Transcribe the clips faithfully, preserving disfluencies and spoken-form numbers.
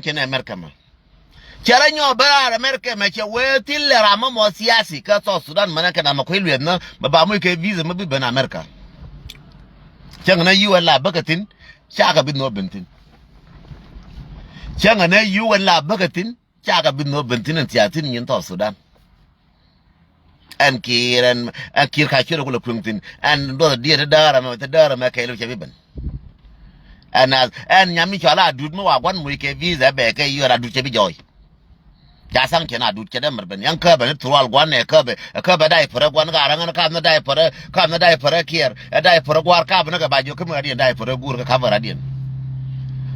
Cɛ nɛ America mɛ. Cɛ rɔ nyɔk ben raar America mɛ cɛ wee thil lɛ ram mɔ mɔ siasi kä South Sudan mɛnɛ kɛ na mɛ kui̱ lueth ni mɛ ba muc kɛ visa mɛ bi ben America. Cäŋ nɛ U N la bäkɛ thi̱n, cakɛ bi nhɔk ben thi̱n. Cäŋ nɛ U N la bäkɛ thi̱n, cakɛ bi nhɔk ben thi̱n ɛn thia̱a̱ thi̱n nyin South Sudan. Ɛn Kiir ɛn, ɛn Kiir ka ciöt kulɛ kueŋ thi̱n. Ɛn duɔth diet ti däär ɛmɛ, ti däär ɛmɛ kɛɛl cɛ bi ben. Ɛn a, ɛn nyam mi cɔal a dut mi wa gua̱n muc kɛ visa bɛ kɛ U N a dut cɛ bi jɔɔc. Ca thaŋ cɛ na dut cɛ dee mɛr ben. Yɛn käbɛ ni thurual gua̱n ɛ käbɛ, ɛ käbɛ daypɛrɛ gua̱n ka raŋ ɛn kap ni daypɛrɛ, kap ni daypɛrɛ Kiir. Ɛ daypɛrɛ gua̱r kap ni kɛ ba jiök kä mi radiɛn daypɛrɛ guur kɛ kap radiɛn.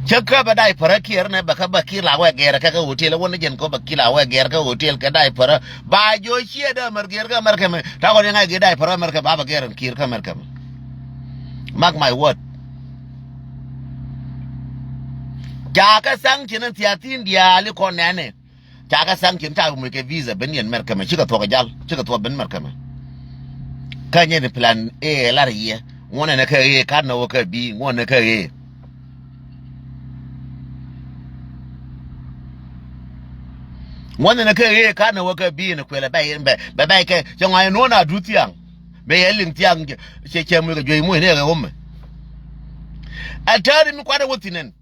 Cä käbɛ daypɛrɛ Kiir nɛ bɛ kä bɛ Kiir la wɛ gɛɛr kɛ kɛ hotel wä ni jɛn kɛ bɛ Kiir la wɛ gɛɛr kɛ hotel kɛ daypɛrɛ. Ba jiök ciɛ dee mɛr gɛɛr kä mɛr kɛ mɛ. Ta kɔn yɛ ŋa̱c gɛɛr daypɛrɛ mɛr kɛ ba bɛ gɛɛr Kiir kä mɛr kɛ mɛ. Mark my word. Ca kɛ sanction in thiathin diaal ikɔn nɛnɛ. Ca kɛ sanction ca kɛ muc kɛ visa ben yɛn mɛr kɛ mɛ cikɛ thuɔk kɛ jal cikɛ thuɔk ben mɛr kɛ mɛ. Kä nyɛ ni plan A lar yɛ ŋuɔnɛ ni kɛ ɣee kat ni wä kɛ bi ŋuɔnɛ kɛ ɣee. Ŋuɔnɛ ni kɛ ɣee kat ni wä kɛ bi ni kuɛlɛ bɛ yɛn bɛ bɛ bɛ kɛ cɛ ŋuan yɛ nuɔn a du thiaŋ. Bɛ yɛ liŋ thiaŋ cɛ cɛ muc kɛ juey muc ni kɛ wä mɛ. Ɛ tääri mi kuat ɛ wä thin ɛn.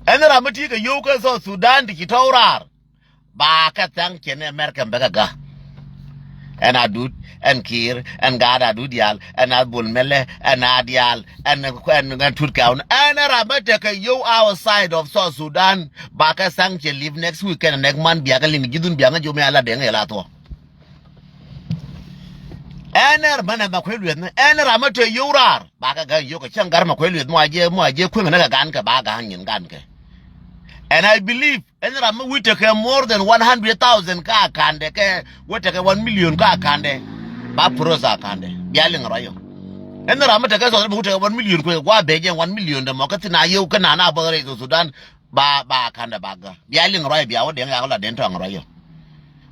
Ɛn ram mi ti kɛ yio̱w kä South Sudan ti ci tɔw raar. Ba kɛ thaŋ cɛ ni America bɛ kɛ ga̱. Ɛn a dut ɛn Kiir ɛn gaat a dut diaal ɛn a bul mɛlɛ ɛn a diaal ɛn ɛn ɛn tut kɛ awun ɛn ram mi tekɛ yio̱w outside of South Sudan. Ba kɛ thaŋ cɛ live next week kɛn next month bia kɛ liŋ ji̱thun bia ŋä jom ya la deŋ yɛ la thuɔ. Ɛn ɛr mɛnɛ ma kuɛ lueth ni ɛn ram mi te yio̱w raar. Ba kɛ ga̱ yio̱w kɛ cäŋ gar ma kuɛ lueth mɔ a jiɛ mɔ a jiɛ kueŋ ni kɛ gan kɛ ba ga̱ nyin gan kɛ. And I believe ɛn ram mi wi̱c tekɛ more than one hundred thousand kä akandɛ kɛ wä tekɛ one million kä akandɛ. Ba pros akandɛ bia liŋ rɔyɔ. Ɛn ram mi tekɛ sɔth mi wi̱c tekɛ one million kuɛ gua bɛ jɛ one million dɛ mɔ kä thin a yio̱w kä nana bä rɛy South Sudan. Ba ba akandɛ ba ga̱ bia liŋ rɔyɔ bia wä deŋ yak la den tɔŋ rɔyɔ.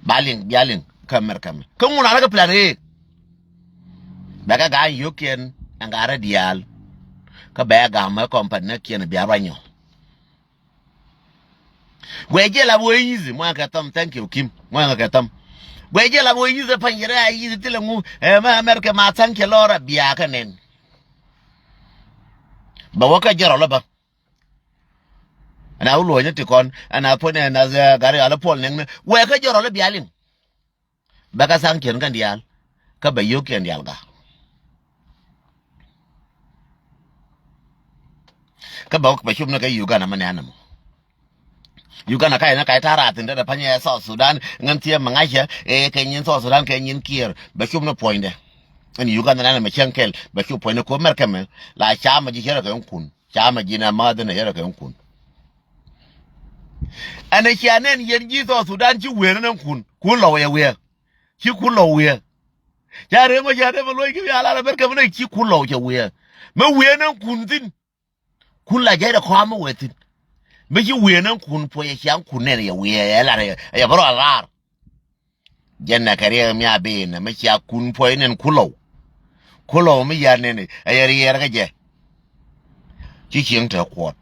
Ba liŋ bia liŋ kä mɛr kä mɛ kä ŋun a rɛ kɛ plan ëë. Bɛ kɛ ga̱a̱c yio̱kiɛn ɛn ga̱a̱c rɛ diaal. Kä bɛ ga̱a̱c mɛ kɔmpanikiɛn bia ruanyɔ. Guɛ jiɛ lap wee yithi muaŋ kɛ thäm thank you Kim muaŋ kɛ thäm. Guɛ jiɛ lap wee yithi pany rɛ a yithi thilɛ ŋu ɛ mɛ America ma thaŋ cɛ lɔr a bia kɛ nɛn. Bɛ wä kä jɛ rɔl bä. Ɛn a wä luɔ̱nyä ti kɔn ɛn a puɔ̱nyɛ ɛn a gari alä puɔl nɛŋni wee kä jɛ rɔl bia liŋ. Bɛ kä thaŋ ciɛn kɛn diaal kä bɛ yio̱o̱k ciɛn diaal ga̱. Kä bɛ bɛ cop ni kɛ Uganda mi nɛn ɛmɔ. Uganda kac ni kac ta̱a̱ raathin te dee pa̱nyɛ South Sudan ŋän thiee mi ŋa̱cä ëë kɛ nyin South Sudan kɛ nyin Kiir bɛ cop ni puɔ̱nydɛ. Ɛn Uganda nɛn ɛmɛ cäŋ kɛl bɛ cop puɔ̱nydɛ ko̱ mɛr kɛmɛ la camɛ ji̱ cärɛ kɛ ŋun kun. Camɛ ji̱n ɛ mäth ɛn ɛ yɛrɛ kɛ ŋun. Ɛn ɛ cia nɛn yɛn ji̱ South Sudan ci wëë ni nɛn kun. Kun lɔw yɛ wëë. Ci kun lɔw wëë. Ca rem ɔ ca rem ɔ luɔc ki bia lar ɛ ber kɛ mi nɛn ci kun lɔw cɛ wëë. Mi wëë nɛn kun thi̱n. Kun la jɛy dɛ kɔam mi wëë thi̱n. Mi ci wëë nɛn kun puɔc ɛ cia kun nɛn yɛ wëë ɛ lar ɛ yɛ bä rɔ lar. Jɛn nɛ kɛ riɛk mi a ben mi cia kun puɔ̱ny nɛn kulɔw. Kulɔw mi yar nɛn ɛ yɛ riɛr kä jɛ. Ci cieŋ te kuɔt.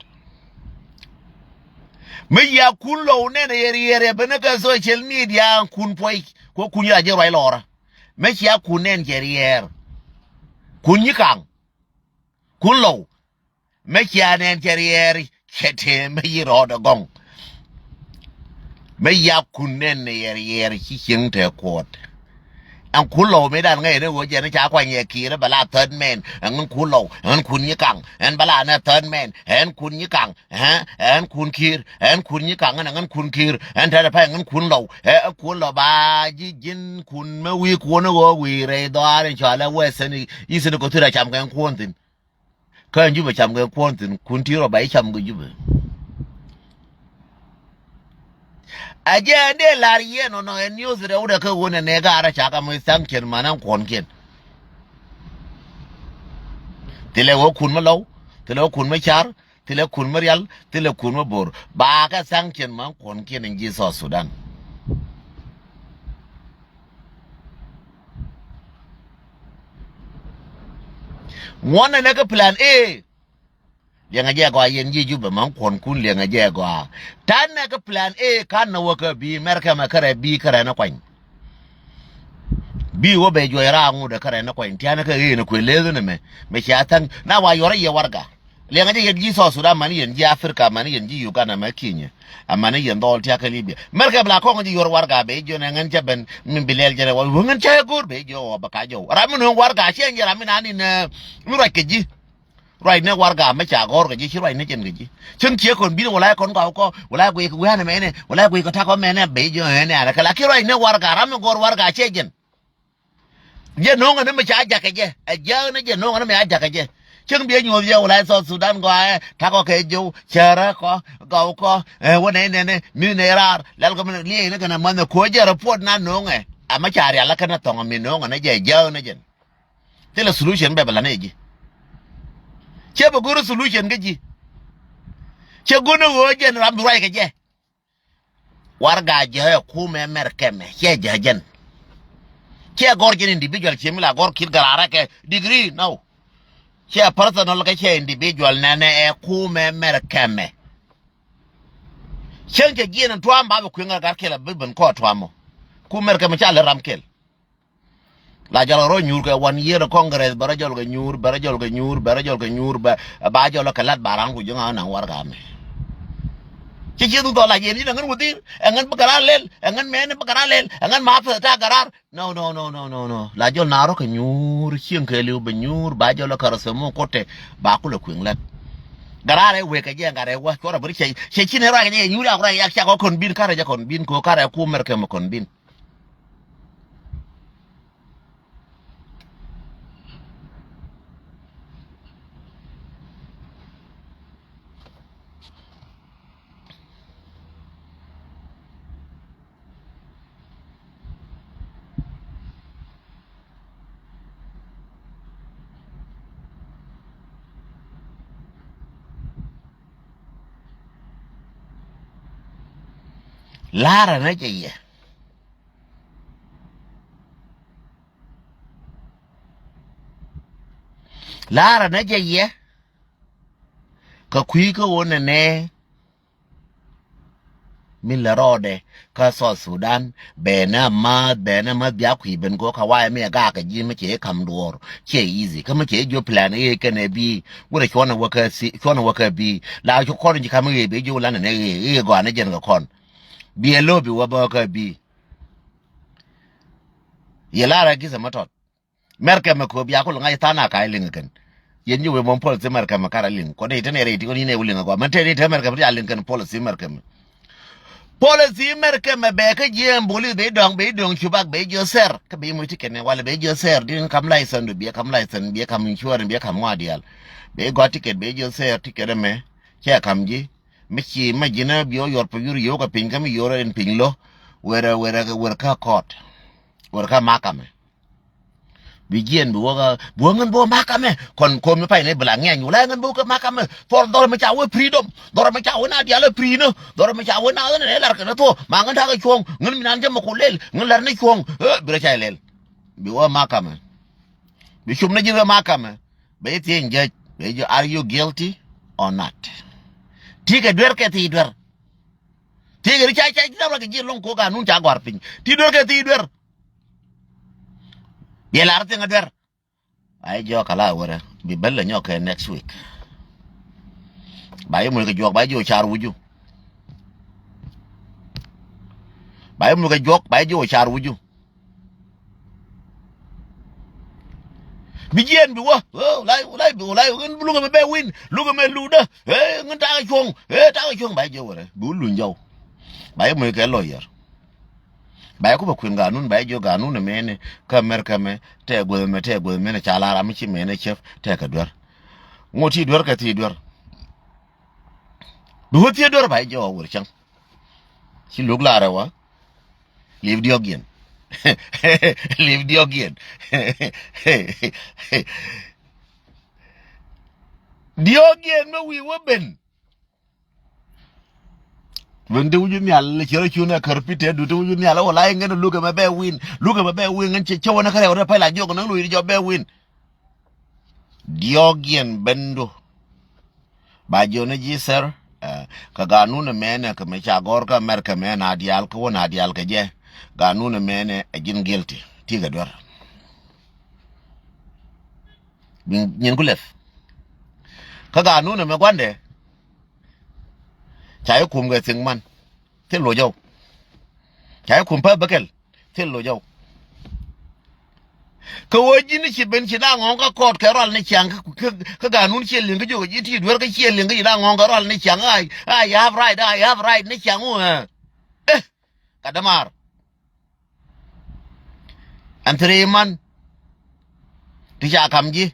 Mi cia kun lɔw nɛn ɛ yɛ riɛr ɛ ben kä social media kun puɔ̱ny. Kuɔ kun ya jɛ ruac lɔrä. Mi cia kun nɛn cɛ riɛr. Kun nyi kaŋ. Kun lɔw. Mɛ cia nɛn cɛ riɛɛr cɛ tëë mɛ yi rɔɔdɛ gɔŋ. Mɛ ya kun nɛn ni yɛ riɛɛr ci cieŋ tëë kuɔt. Ɛn kun lɔw mi dan ŋäc ni ɣöö jɛn ca kuany yɛ kiir bɛ la third man ɛn kun lɔw ɛn kun nyi kaŋ ɛn bɛ la nɛ third man ɛn kun nyi kaŋ ɛn kun kiir ɛn kun nyi kaŋ ɛn ɛn kun kiir ɛn tɛt pay ɛn kun lɔw ɛ kun lɔw ba ji̱ ji̱n kun mɛ wi̱i̱ kuɔn ɣöö wi̱i̱ rɛy dhɔaar in cɔalɛ wɛsɛn i̱ thi̱n kɔ thir a cam kɛ ɛn kuɔn thi̱n. Kä ɛn Jubɛ cam kɛ kuɔn thi̱n kun ti rɔ ba i̱ cam kɛ Jubɛ. A jɛ ɛn dee lar yɛn nɔnɔ ɛn news rɛwdɛ kä ɣöö nɛ nɛ gaarä ca ka moc thaŋ cɛn man ɛn kuɔnkiɛn. Thilɛ ɣöö kun mi lɔw, thilɛ ɣöö kun mi car, thilɛ kun mi rial, thilɛ kun mi bor. Ba kɛ thaŋ cɛn man kuɔnkiɛn in ji̱ South Sudan. Ŋuɔ̱n ɛn ɛ kɛ plan A. Liɛŋɛ jɛ gɔaa yɛn ji̱ Jubɛ mɛ kuɔn kun liɛŋɛ jɛ gɔaa. Ta̱a̱ nɛ kä plan A ka̱n nɛ wä kä B, Mɛrkɛ mɛ kärɛ B kärɛ ni kuany. B wä bɛ juɔc raar ŋut ɛ kärɛ ni kuany. Tianɛ kä ɣëë ni kuëë leth ni mɛ. Mɛ cia tha̱ŋ na wa yuɔrä yɛ warɛga. Liɛŋɛ jɛ yɛn ji̱ South Sudan, mani yɛn ji̱ Africa, mani yɛn ji̱ Uganda, mɛ Kenya. Amani yɛn dhɔl tiakä Libya. Mɛrkɛ bɛ la kɔŋ ji̱ yuɔr warɛga bɛ jiɔn ɛ ŋän cɛ ben min bi lɛl jɛn ɛ wa ŋän cɛ go̱o̱r bɛ jiɔ wä bɛ ka jɔw. Ram mi nööŋ warɛga cɛ jiɛ ram mi nani ni ruac kɛ ji̱. Ruacnɛ warɛga mi ca gɔ̱r kɛ ji̱, ci ruacnɛ jɛn kɛ ji̱. Cäŋ ciɛ kɔn bi̱n wala kɔn gɔw kɔ, wala guic kɛ wi̱i̱ anɛ mɛnɛ, wala guic kɛ ta̱kɔ mɛnɛ, bɛ ji̱ ɛnɛ alɛ kɛ la ki ruacnɛ warɛga ram mi gɔ̱r warɛga cɛ jɛn. Jɛ no̱o̱ŋ ɛn mi ca jakä jɛ, ɛ jääk ni jɛ no̱o̱ŋ ɛn mi ca jakä jɛ. Cäŋ biɛ nyuɔ̱th jɛ wala South Sudan gɔaa ɛ, ta̱kɔ kɛ jiw, cärä kɔ, gɔw kɔ, ɛ wä nɛy nɛnɛ, mi nɛy raar, lɛl kɔ mi liɛy ni kɛn ɛ mänh ɛ ko̱ jɛ report na no̱o̱ŋ ɛ. Ama ca rial la kɛn ɛ thɔŋ ɛ mi no̱o̱ŋ ɛn jɛ, ɛ jääk ni jɛn. Thilɛ solution bɛ bɛ la nɛ ji̱. Cɛ bɛ go̱r solution kä ji̱. Cɛ go̱r ni ɣöö jɛn ram bi ruac kɛ jɛ. Warɛga jɛ ɛ kumɛ Mɛrkɛ mɛ cɛ jɛ jɛn. Cɛ gɔr jɛn individual cɛ mi la gɔr kit garaarɛ kɛ degree no. Cɛ personal kɛ cɛ individual nɛnɛ ɛ kumɛ Mɛrkɛ mɛ. Cäŋ cɛ jiɛn in tua̱a̱m ba bɛ kueŋ ɛ gat kɛl a bi ben kɔ tua̱a̱m ɔ. Kumɛ Mɛrkɛ mɛ ca lɛ ram kɛl. La jɔl kɛ rɔ nyuur kɛ one year Congress, bɛ rɔ jɔl kɛ nyuur, bɛ rɔ jɔl kɛ nyuur, bɛ rɔ jɔl kɛ nyuur, bɛ, ba jɔl kɛ lat ba ran ku ji̱ ŋa naŋ warɛga mɛ. Ci ci dhuk dhɔl la jiɛn, ji̱n ɛŋän wädhir, ɛŋän bä garaar lɛl, ɛŋän mɛni bä garaar lɛl, ɛŋän ma peth ta̱a̱ garaar. No, no, no, no, no, no. La jɔl na rɔ kɛ nyuur, cieŋ kɛ li̱w bɛ nyuur, ba jɔl kɛ rɔ sɛ muk ko̱tɛ, ba kulɛ kui̱ŋ lät. Garaar ɛ wek kɛ jɛ ŋa̱t ɛ wä, cuɔrɛ bä ri cɛ, cɛ ci ni ruac kɛ jɛ nyuur yak ruac yak cak kɔ kɔn bin, karɛ jɛ kɔn bin, ko karɛ ku Mɛrkɛ mɛ kɔn bin. La̱rä nä jɛ yɛ. La̱rä nä jɛ yɛ. Kä kui̱ kä wä nɛnɛ. Min lɛ rɔɔdɛ kä South Sudan bɛ nɛ ma̱a̱th, bɛ nɛ ma̱a̱th bia kui̱ ben go̱o̱k kä wayɛ mi ɛ gakä ji̱ mi cɛ i̱ ka̱m duɔ̱ɔ̱r. Cɛ easy kä mi cɛ i̱ jiö plan i̱ kɛn ɛ bi wurɛ cuɔ̱n ɛ wä kä si, cuɔ̱n ɛ wä kä bi la cu kɔn ji̱ ka̱m i̱ bɛ jiö wulän ɛ nɛ i̱ i̱ gɔanɛ jɛn kɛ kɔn. Bi ɛ lo̱o̱ bi wä bä kä bi. Yɛ lar ɛ gi̱th ɛmɛ tɔt. Mɛrkɛ mɛ ko̱o̱p yakul ŋa̱c tha̱a̱n a ka̱c liŋ kɛn. Yɛn ji̱ wee mɔm policy Mɛrkɛ mɛ karɛ liŋ. Kɔn i̱ tɛn ɛ rɛy ti kɔn i̱ nɛ wä liŋ kɔn. Mɛn tɛn i̱ tɛn Mɛrkɛ mɛ ti a liŋ kɛn policy Mɛrkɛ mɛ. Policy Mɛrkɛ mɛ bɛ kä jiɛɛm bo̱li bɛ dɔ̱ŋ bɛ dɔ̱ŋ cubak bɛ jiɔ sɛr. Kä bɛ mui ti kɛn ɛ walɛ bɛ jiɔ sɛr. Di kam license du biɛ kam license biɛ kam insurance biɛ kam ŋɔa diaal. Bɛ gɔaa ticket bɛ jiɔ sɛr ticket ɛmɛ. Cɛ kam ji̱. Mi ci ma ji̱n a biɛ wä yuɔr pɛ yur yio̱w kɛ piny kä mi yuɔr ɛn piny lo̱. Wer ɛ wer ɛ wer kä court. Wer kä makamɛ. Bi jiɛn bi wä kä bi wä ŋän bi wä makamɛ. Kɔn ko̱o̱m ni pay ni bi la ŋiɛny wula ŋän bi wä kä makamɛ. Thɔr dhɔr mi ca wä freedom. Dhɔr mi ca wä na dial free ni. Dhɔr mi ca wä na ɣän ni lar kɛ ni thuɔ. Ma ŋän takɛ cuɔ̱ŋ. Ŋän mi nan jɛ mɛ ku lel. Ŋän lar ni cuɔ̱ŋ. Ɛ bi rɛ ca lel. Bi wä makamɛ. Bi cum ni ji̱ wä makamɛ. Bɛ ji̱ thiec judge bɛ ji̱, are you guilty or not? Ti kɛ duer kɛ thi duer. Ti kɛ ri ca ca ca kɛ ji̱ loŋ ko ganun ca gɔar piny. Ti duer kɛ thi duer. Biɛ lar thiŋ a duer. Ba ji̱ jɔɔk kala wärä bi bäl lɛ nyɔk kɛ next week. Ba ji̱ muc kɛ juɔk ba ji̱ wä car wuju. Ba ji̱ muc kɛ juɔk ba ji̱ wä car wuju. Bi jiɛn bi wä. Ɛ, wulai, wulai, wulai, ŋän lukɛ mɛ bɛ win. Lukɛ mɛ ludä. Ɛ, ŋän takɛ cuɔ̱ŋ. Ɛ, takɛ cuɔ̱ŋ ba jiɛ wärä. Bi wä luny jɔw. Ba jiɛ muc kɛ lawyer. Ba jiɛ kupɛ kuën ganun, ba jiɛ jiök ganun mɛni. Kä America mɛ, tɛ guäth mɛ, tɛ guäth mɛni ca la ram mi ci mɛni cɛp, tɛ kɛ duer. Ŋot ti duer kɛ thi duer. Bi wä thi duer ba jiɛ wä wur cäŋ. Ci luk la rɛwa. Liv diɔ̱k yɛn. Liv diɔ̱k yɛn. Diɔ̱k yɛn mi wi̱i̱ wä ben. Wën te wi̱c nhial cɛ rɔ cun ɛ kär pi̱t te du te wi̱c nhial wä la iŋɛn lukɛ mɛ bɛ win. Lukɛ mɛ bɛ win ŋän cɛ cä wä ni kä rɛw rɛ pɛl a jiɔk näŋ lo̱c di jɔ bɛ win. Diɔ̱k yɛn ben du. Ba jiɔni ji̱ sir, eh, kɛ ganun ɛmɛnɛ kɛ mi ca gɔr kä America mɛ na diaal kä wä na diaal kɛ jɛ. Ganun ɛmɛnɛ ɛ ji̱n guilty. Ti kɛ duer. Nyin ku lɛth. Kä ganun ɛmɛ guandɛ. Ca i̱ kum kɛ thiŋ man. Thil loc ɔw. Ca i̱ kum pä bäkɛl. Thil loc ɔw. Kä ɣöö ji̱n ci ben ci na ŋɔ̱ɔ̱ŋ kä kɔɔt kɛ rual ni ciaŋ kä, kä, kä ganun ciɛ liŋ kä jiök ji̱ ti duer kä ciɛ liŋ kä ci na ŋɔ̱ɔ̱ŋ kɛ rual ni ciaŋ. Ay, ay, you have right, ay, you have right ni ciaŋ wä. Eh, ka dämaar. Ɛn three man. Ti ca kam ji̱.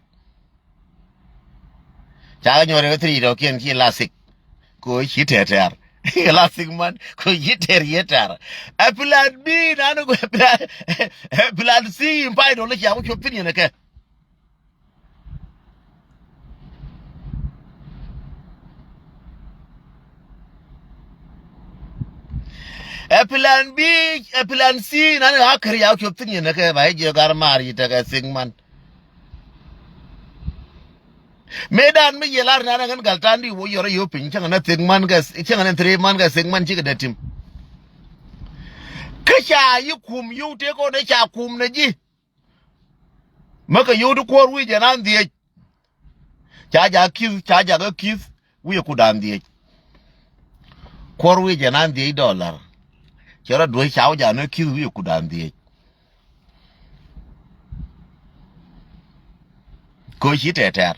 Ca kɛ nyɔr ɛ three dɔ̱kiɛn ci la sik. Ko ci tɛr tɛr. La sik man ko ci tɛr yɛ tɛr. Ɛ plan B nan ko plan, ɛ plan C in pay dɔ̱ ni ca ku cop thin yɛn ɛ kɛ. Ɛ plan B, ɛ plan C nan a kär ya cop thin yɛn ɛ kɛ ba i̱ jiɛ gar maar yi tekɛ sik man. Mëëdan mi yɛ lar nan ɛ ŋän gal tandi wä yɔrɔ yop piny cäŋ nɛ thik man kɛ, cäŋ nɛ three man kɛ sik man cikɛ dee tim. Kä ca yi kum yio̱w tëë kɔn ɛ ca kum nɛ ji̱. Mäkɛ yio̱w ti kuɔr wi̱i̱ jɛ nan dhiec. Ca jak ki̱th, ca jak ɛ ki̱th wi̱i̱ kudan dhiec. Kuɔr wi̱i̱ jɛ nan dhiec dɔlar. Cɛ rɔ duec ca wä jak nɛ ki̱th wi̱i̱ kudan dhiec. Ko ci tɛtɛr.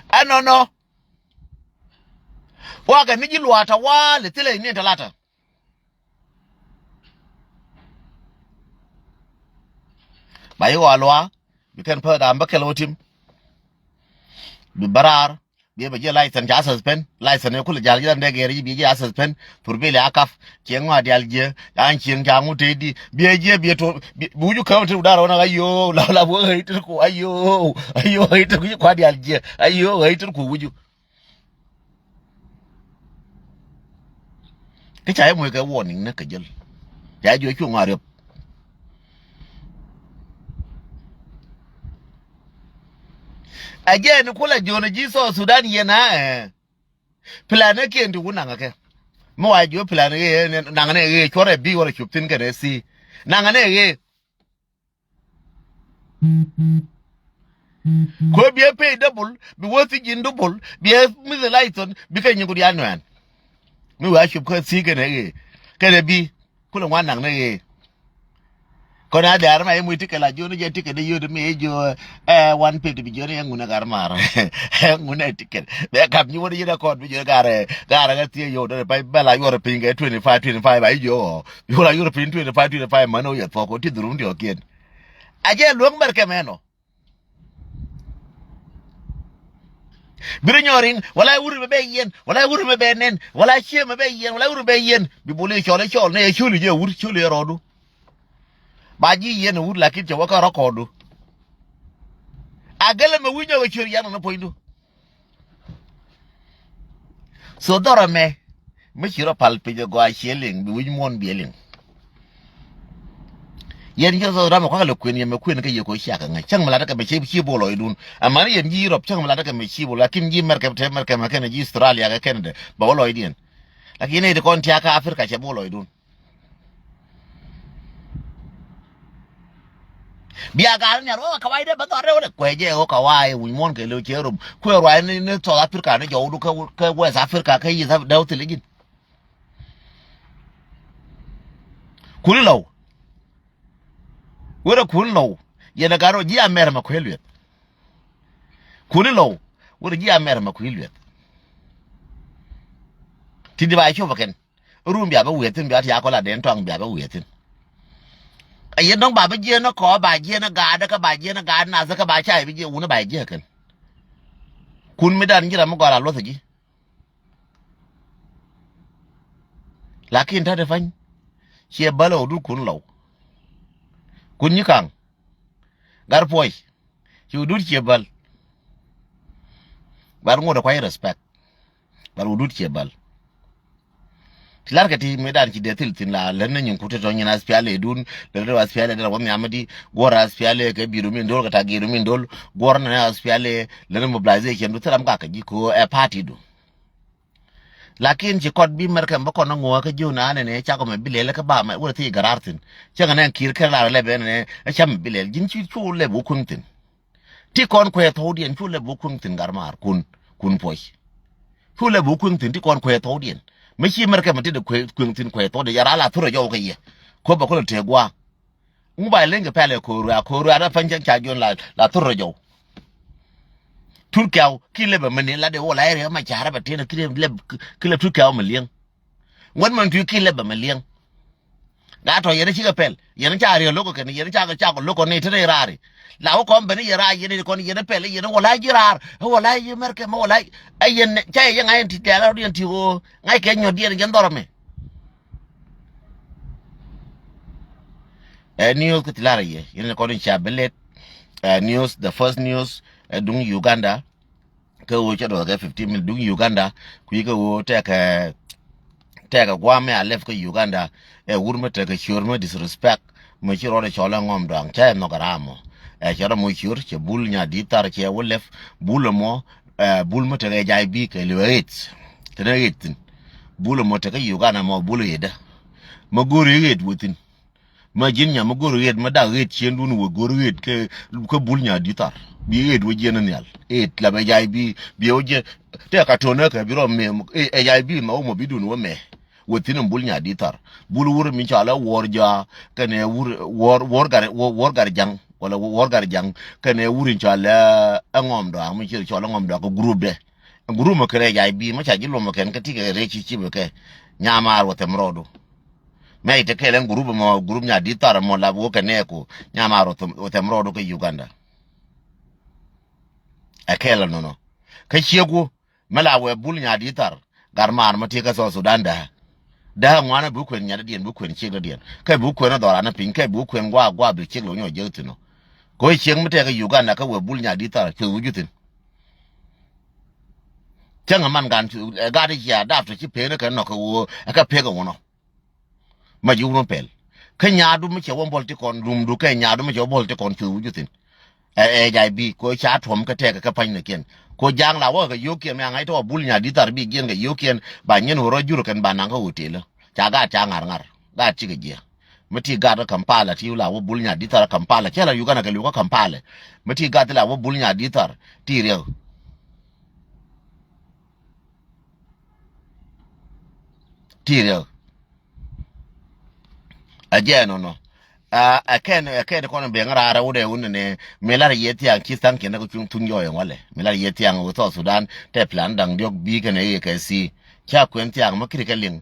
Ɛnɔnɔ. Wakɛ ni ji̱ luaata wa̱a̱ lɛ thilɛ ni talata. Ba yi wa lua bi kɛn pä dam bä kɛl wä tim. Bi bä raar bi bɛ jiɛ license ca suspend, license ni kulɛ jal ji̱ dam dee gɛɛr ji̱ bi jiɛ a suspend. Pur bi lɛ a kap cieŋ ŋɔa dial jiɛ an cieŋ ca ŋut te di bi jiɛ bi to bi wuju käm te wudar wä na. Ayo la la wä ɣäy te ku ayo ayo ɣäy te ku ji̱ kua dial jiɛ ayo ɣäy te ku wuju. Kä ca yɛ moc kɛ warning ni kɛ jäl. Ca yɛ jiɔ cuŋ a riɔp. A jɛ ni kulɛ jiɔn ji̱ South Sudan yɛn a ɛ. Plan ɛ kiɛn ti wun naŋɛ kɛ. Mi wa jiɔ plan ɛ naŋɛ nɛ ɛ cuɔrɛ bi wala cup thin kɛnɛ si. Naŋɛ nɛ ɛ. Ko biɛ pay double, bi wä thi̱ji̱n double, biɛ mith license, bi kɛ nyiŋ ku diaal nuɛɛn. Mi wee a cup kä thi̱i̱ kɛnɛ ɣee, kɛnɛ bi, kulɛ ŋuan naŋ ni ɣee. Kɔn a dɛ̈ɛ̈r ma i̱ muc ticket la jiön jɛ ticket i̱ yöt mi i̱ jiö, ɛ, wan pit bi jiön i̱ ŋun ɛ gar maar. Ɛ ŋun ɛ ticket. Bɛ kap nyi wä di ji̱ record bi jiön garɛ, garɛ kɛ thiee yöt dee pay bɛ la yuɔr piny kɛ twenty five, twenty five a i̱ jiö ɣɔɔ. Yol a European twenty five, twenty five män ɔ yɛ thuɔk ɔ ti dhurum diɔ̱kiɛn. A jɛ luäŋ mɛr kɛ mɛn ɔ. Bi rɔ nyɔr riŋ, wala wur mɛ bɛ yɛn, wala wur mɛ bɛ nɛn, wala cie mɛ bɛ yɛn, wala wur mɛ bɛ yɛn. Bi bol i̱ cɔl i̱ cɔl nɛ yɛ col i̱ jɛ wur, col i̱ rɔɔdu. Ba ji̱ yɛn wur lakin cɛ wä kä rɔkɔdu. A gɛlɛ mɛ wi̱c nyɔk ɛ ciöt yan nɔ puɔ̱nydu. So dhɔrɔ mɛ mi ci rɔ pal piny ɛ gɔaa ciɛ liŋ bi wi̱c muɔ̱n biɛ liŋ. Yɛn ji̱ rɔ dhɔrɔ mɛ kuakä lɛ kuën yɛ mɛ kuën kä yɛ ko̱ ciakä ŋäc cäŋ mɛ lat kä mɛ ci ci bolɔydun. Amäni yɛn ji̱ Europe cäŋ mɛ lat kä mɛ ci bolɔy lakin ji̱ America te America mɛ kɛnɛ ji̱ Australia kɛ Canada bɛ wä lɔydiɛn. Lakin yɛn ɛ ti kɔn tiakä Africa cɛ bolɔydun. Bia gal ni a ruɔk a kawai dee bä dhɔr rɛw dee kuɛ jɛ ɣöö kawai wi̱ny muɔ̱n kɛ lo̱c cɛ rom kuɛ ruac ni ni South Africa ni jɔwdu kä kä West Africa kä East Africa dee wä thil jin. Kuni lɔw. Wä dee kuni lɔw. Yɛn a gat rɔ ji̱ a mɛr ma kuɛ lueth. Kuni lɔw. Wä dee ji̱ a mɛr ma kuɛ lueth. Ti di ba cop a kɛn. Rum bia bä wiee thi̱n bia ti a kɔ la den tɔaŋ bia bä wiee thi̱n. A yɛn dɔ̱ŋ ba bä jiɛn ni kɔ ba jiɛn ni gaat kä ba jiɛn ni gaat nath kä ba ca yɛ bi jiɛ wuni ba yɛ jiɛ kɛn. Kun mi dan ji̱ ram mi gɔl a luɔth ji̱. Lakin ta̱t i̱ pa̱ny ciɛ bäl ɛ wä dut kun lɔw. Kun nyi kaŋ. Gat puɔc. Ci wä dut ciɛ bäl. Gat ŋot ɛ kuac respect. Gat wä dut ciɛ bäl. Ci lar kɛ ti mëëdan ci dee thil thi̱n la lät ni nyin kut ti tɔ̱ nyin SPLA dun, lät ni SPLA dee la wä nhiam di, guɔ̱r SPLA kɛ bi̱i̱du min dol kɛ ta̱ gi̱i̱du min dol, guɔ̱r ni SPLA lät ni mobilization du thil ram gak kɛ ji̱ ko ɛ party du. Lakin ci kɔt bi Mɛrkɛ bä kɔn ŋuɔ kä ji̱ na nɛ nɛ cakɔ mɛ bi lɛl kä ba mɛ wä thi garar thi̱n. Cäŋ nɛ ki̱i̱r kɛ lar lɛ bɛ nɛ ɛ cam mɛ bi lɛl ji̱n ci cu lɛ bu kuŋ thi̱n. Ti kɔn kuɛ thɔwdiɛn cu lɛ bu kueŋ thi̱n gar maar kun, kun puɔc. Cu lɛ bu kueŋ thi̱n ti kɔn kuɛ thɔwdiɛn. Mi ci Mɛrkɛ mi ti de kueŋ thi̱n kuɛ thɔwdiɛn, yara la thurɛ jɔw kɛ yɛ. Kuɛ bɛ kulɛ tëë gua̱a̱. Ŋu ba leŋ kɛ pɛlɛ ko̱o̱r wia, ko̱o̱r wia dee pa̱ny cɛn ca juɔ̱n la, la thurɛ jɔw. Tut kɛw ki lɛ bɛ mɛni la de wä la ɛ riɛ ma carɛ bɛ tin ki lɛ, ki lɛ tut kɛw mi liɛŋ. Ŋuɛt mɛn tui ki lɛ bɛ mɛ liɛŋ. Gaa tɔ yɛn cikɛ pɛl yɛn ca riɛ lo̱k kɛn yɛn ca ca lo̱k kɔn ni tene raari. La wä kɔn beni yɛ raar yɛn kɔn yɛn pɛl yɛn wala ji̱ raar wala ji̱ Mɛrkɛ mɛ wala ɛ yɛn ca yɛ yɛn ŋa̱c yɛn ti tɛl rɔ̱diɛn ti ɣöö ŋa̱c kɛ nyɔt diɛn jɛn dhɔr mɛ. Ɛ news kä ti lar yɛ yɛn kɔn in ca bi let. Ɛ news, the first news ɛ duŋ Uganda. Kä ɣöö cä duɔth kɛ fifteen minute duŋ Uganda kui̱ kä ɣöö tɛkɛ tɛkɛ gua̱a̱m mi a lɛp kä Uganda. Ɛ wur mi tekɛ ciöör mi disrespect mi ci rɔɔdɛ cɔl ɛ ŋɔm dɔaŋ cä ɛ nhɔk ɛ ram mɔ. Ɛ cɛ rɔ mɔ ciöör cɛ bul nya di̱t thar cɛ wä lɛp bul ɛmɔ. Ɛ bul mi tekɛ jay bi kɛ li̱w ɛ ɣet kɛn ɛ ɣet thi̱n. Bul ɛmɔ tekɛ Uganda mɔ bul ɛ ɣetdä. Mɛ go̱o̱ri ɣet wä thi̱n. Ma ji̱n nyam mi go̱r ɣet ma dak ɣet ciendun wä go̱r ɣet kä, kä bul nya di̱t thar bi ɣet wä jiɛn nhial ɣet la bɛ jay bi bi wä jiɛn. Tɛ ka tonä kɛ bi rɔ mɛ ɛ jay bi ma wä mɔ bi dun wä mɛ. Wä thi̱n in bul nya di̱t thar bul wur mi cɔal ɛ wuɔr jɔa kɛnɛ wur wuɔr wuɔr gar wuɔr gar jaŋ wala wuɔr gar jaŋ kɛnɛ wur in cɔal ɛ ŋɔm dɔaŋ mi ci cɔal ɛ ŋɔm dɔaŋ kɛ group dɛ. Group mɛ kɛ rɛ jay bi ma ca ji̱ lomɛ kɛn kä ti kɛ rɛ ci ci bɛ kɛ nyamaar wä thɛm rɔɔdu. Mɛ ite kɛl ɛn gurup mɔ gurup nya di̱t thar mɔ lap wä kɛ nɛɛku nyama rɔ thɛm rɔɔdu kä Uganda. Ɛ kɛl ɛnɔnɔ kä ciek wä mɛ la wɛ bul nya di̱t thar. Gat maar mɛ ti kä South Sudan dähä dähä ŋuanɛ bi kuen nyat diɛn bi kuen ciek diɛn kɛ bi kuen dhɔran piny kɛ bi kuen guaak guaak bi ciek lo nyɔ jek thi̱n ɔ. Kɛ wä ciek mi tɛk kä Uganda kä wɛ bul nya di̱t thar cuɛ wä juthin. Cäŋ ɛ man gan ɛ gat i̱ cia dap tɔ ci pek ni kɛ nɔk kɛ ɣöö ɛ kɛ pek ɛ wunɔ. Ma ji̱ wun pɛl kä nyaadu mi cɛ wä bol ti kɔn lumdu kɛ nyaadu mi cɛ wä bol ti kɔn cuɛ wi̱c thi̱n. Ɛ ɛ jay bi ko ca tuɔm kä tɛk kɛ pa̱ny ni kiɛn ko ja̱a̱ŋ la wä kɛ yio̱o̱kiɛn mi aŋa̱c tɔ wä bul nya di̱t thar bi jiɛn kɛ yio̱o̱kiɛn ba nyin wä rɔ jur kɛn ba naŋ kä hotel. Ca gaat ca ŋa̱r ŋa̱r gaat cikɛ jiɛ. Mi ti gat kä Kampala ti la wä bul nya di̱t thar Kampala cɛ la Uganda kɛ li̱w kä Kampala. Mi ti gat ti la wä bul nya di̱t thar ti riɛk. Ti riɛk. Ɛ jɛ nɔnɔ. Ɛ kɛn ɛ kɛn kɔn ben raar ɛ wut ɛ wut nɛ mi lar yɛ thiaŋ ci thaŋ kiɛn ɛ kɛ cuŋ thuŋ yɔɔyɛ ŋɔlɛ mi lar yɛ thiaŋ wut South Sudan tɛ plan daŋ diɔk bi kɛn ɛ yɛ kɛ si. Ca kuɛn thiaŋ mi kiri kɛ liŋ.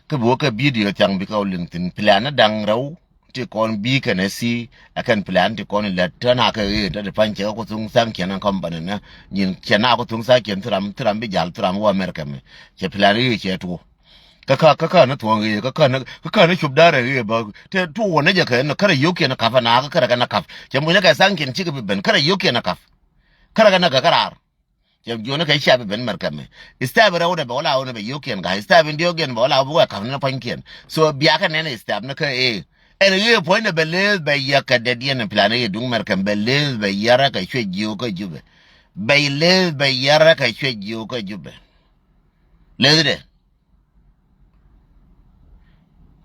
Kä bi wä kä bidio thiaŋ bikɛ wä liŋ thi̱n plan ni da̱ŋ rɛw ti kɔn bi kɛnɛ si. Ɛ kɛn plan ti kɔn lät tɛ na kɛ ɣee tɛ ti pa̱ny cɛ kɛ ku thuŋ tha̱ŋ kiɛn ɛ company ni nyin cɛ na ku thuŋ tha̱ŋ kiɛn thi ram thi ram bi ja̱l thi ram wä America mi cɛ plan ɣee cɛ tuɔ. Kä kä kä kä ni thuɔ̱ŋ ɣee kä kä ni kä kä ni cop da̱rɛ ɣee bä tɛ tuɔ wä ni jɛ kɛ ni kärɛ yio̱k kiɛn ɛ kap ɛ na kä kärɛ kɛ ni kap cɛ muc ni kɛ tha̱ŋ kiɛn cikɛ bi ben kärɛ yio̱k kiɛn ɛ kap. Kärɛ kɛ ni kɛ kä raar. Cɛ juɔni kɛ cia bi ben mɛr kɛmɛ. Step rɛw dɛ bɛ wala wuni bɛ yokiɛn ka step in diokiɛn bɛ wala wuni bɛ kap ni pua̱nykiɛn. So bia kɛ nɛn step ni kä ee. Ɛn ɣee puɔ̱ny ni bɛ leeth bɛ yɛ kɛ dɛdiɛn in plan i̱ duŋ mɛr kɛm bɛ leeth bɛ yɛrɛ kɛ cuɛ jiök kä Jubɛ. Bɛ leeth bɛ yɛrɛ kɛ cuɛ jiök kä Jubɛ. Leeth dɛ.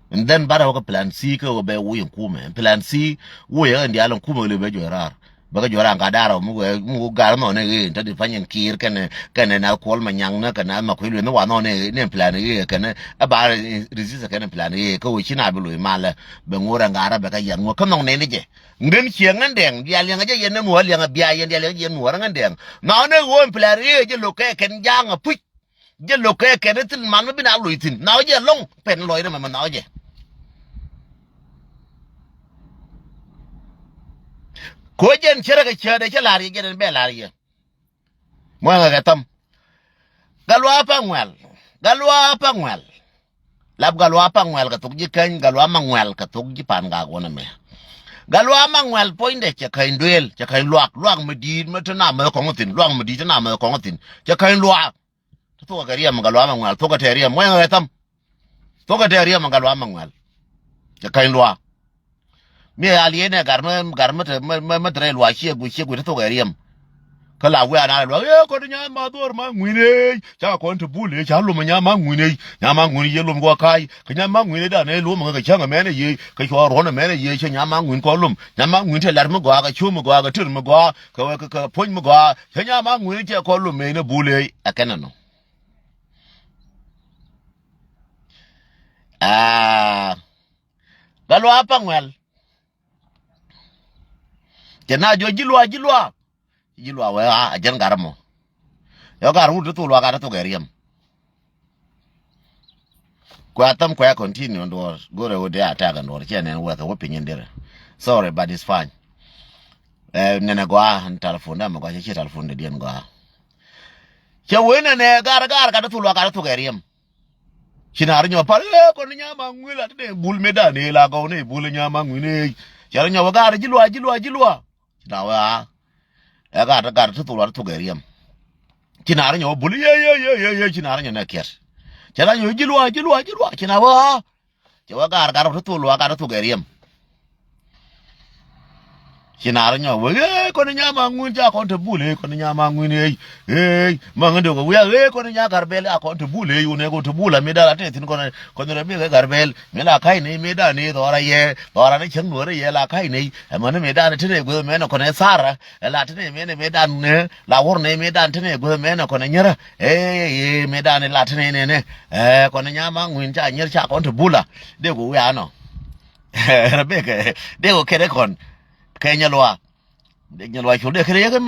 And then bara wä kä plan C kä wä bɛ wuy in kumɛ. Plan C wuy in dial in kumɛ wä lɛ bɛ jɔy rar. Bɛ kä jɔy rar in ka dara wä mi wɛ mi wä gar nɔ ne ɣee in ta di pany in kiir kɛnɛ kɛnɛ na kuɔl ma nyaŋ ne kɛnɛ ma kuil wɛ ni wa nɔ ne ne plan ɣee kɛnɛ a ba resist kɛnɛ plan ɣee kä wä ci na bi loy malɛ. Bɛ ŋor in gara bɛ kä yɛn ŋor kä nɔŋ ne ni jɛ. Ŋen ciɛ ŋän dɛŋ dial yɛn ŋä jɛ yɛn ne muɔ liɛŋ a bia yɛn dial yɛn ŋä jɛ yɛn muɔ ŋän dɛŋ. Nɔ ne ɣöö in plan ɣee jɛ lo kɛ kɛn jaŋ a puc. Jɛ lo̱k kɛ kɛn i̱ thil man mi bi na loc thi̱n na wä jɛ lo̱ŋ pɛn lɔcdä mɛmɛ na wä jɛ. Ko̱ jɛn cärä kɛ cäätdɛ cä la̱r yɛ jɛn ɛn bɛ la̱r yɛ. Muɛŋɛ kɛ thäm. Gatluak Pa̱ŋuɛl. Gatluak Pa̱ŋuɛl. Lap Gatluak Pa̱ŋuɛl kɛ thok ji̱ käny Gatluak Maŋuɛl kɛ thok ji̱ Pa̱n Gak wänɛ mɛ. Gatluak Maŋuɛl puɔ̱nydɛ cɛ käny duëël cɛ käny luaak luaak mi di̱i̱t mi te na mäth kɔŋ thi̱n luaak mi di̱i̱t te na mäth kɔŋ thi̱n cɛ käny luaak. Ti thok kɛ riɛm Gatluak Maŋuɛl thok kɛ tɛ riɛm muɛŋɛ kɛ thäm. Thokɛ tɛ riɛm ɛ gat luaak Maŋuɛl. Cɛ käny luaak. Mi ɛ aliɛn ɛ gat mi, gat mi te, mi, mi, mi te rɛy luaak ciɛ guic, ciɛ guic te thokɛ riɛm. Kä la wiaa na luaak, ee, kɔn nya ma dhuɔr Maŋuin ëë. Ca kɔn te bul ëë, ca lom nya Maŋuin ëë. Nya Maŋuin yɛ lom gua ka̱a̱c. Kä nya Maŋuin ëë dan ëë lom kä cäŋ ɛmɛn ɛ yee. Kä cua ruɔ̱n ɛmɛn ɛ yee, cɛ nya Maŋuin kɔn lom. Nya Maŋuin te lar mi gɔaa, kä ciöm mi gɔaa, kä tër mi gɔaa, kä, kä, kä puɔ̱ny mi gɔaa. Cɛ nya Maŋuin cɛ kɔn lom mëë ni bul ëë, ɛ kɛn ɛnɔ. Aa, gat luaak Maŋuɛl. Cɛ na jɔ ji̱ luaak, ji̱ luaak. Ji̱ luaak wee a, a jɛn gat mɔ. Yɔ gat wut ti thok luaak, gat ti thok ɛ riɛm. Kuɛ a thäm kuɛ a continue duɔr. Go̱rɛ wut dee a tɛk ɛn duɔr. Ciɛ nɛn wɛkɛ wä piny in derɛ. Sorry, but it's fine. Ɛ, nɛnɛ gɔaa, ɛn telephone dɛ mɛ gɔaa, cɛ ciɛ telephone dɛ diɛn gɔaa. Cɛ wee nɛnɛ gat, gat, gat ti thok luaak, gat ti thok ɛ riɛm. Ci naar nyɔk pal, ee, kɔn nya Maŋuin la ti ni bul mëëdan ëë la gɔw ni bul nya Maŋuin ëë. Cɛ rɔ nyɔk wä gat ji̱ luaak, ji̱ luaak, ji̱ luaak. Ci naar wä a. Ɛ gat, gat ti thok luaak ti thok ɛ riɛm. Ci naar nyɔk wä bul, yee, yee, yee, yee, yee, ci naar nyɔk nɛ kiɛt. Cɛ naar nyɔk ji̱ luaak, ji̱ luaak, ji̱ luaak. Ci naar wä a. Cɛ wä gat, gat ti thok luaak, gat ti thok ɛ riɛm. Ci naar nyɔk wee, ee, kɔn nya Maŋuin ca kɔn te bul, ee, kɔn nya Maŋuin, ee, ee, Maŋuin dee kɛ wiaa, ee, kɔn nya Garbɛl a kɔn te bul, ee, wunɛ kɔn te bul a mëëdan la te thi̱n kɔn, kɔn rɛ bikɛ Garbɛl, mëë la ka̱c nɛy mëëdan ni dhɔra yɛ, dhɔra ni cäŋ nuɔrɛ yɛ la ka̱c nɛy, ɛmɛn mëëdan te ni gueth mɛn kɔn ɛ thar, ɛ la te ni mɛn mëëdan ni, la wur nɛy mëëdan te ni gueth mɛn kɔn ɛ nyärä, ee, ee, mëëdan la te ni nɛnɛ, ɛ, kɔn nya Maŋuin ca nyär ca kɔn te bul a, dee kɛ wiaa nɔ. Rebecca, dee kɔ kɛt ɛ kɔn. Kɛ nyɛ luaak. Dee nyɛ luaak col dee kɛt ɛ yɛ kɛ mi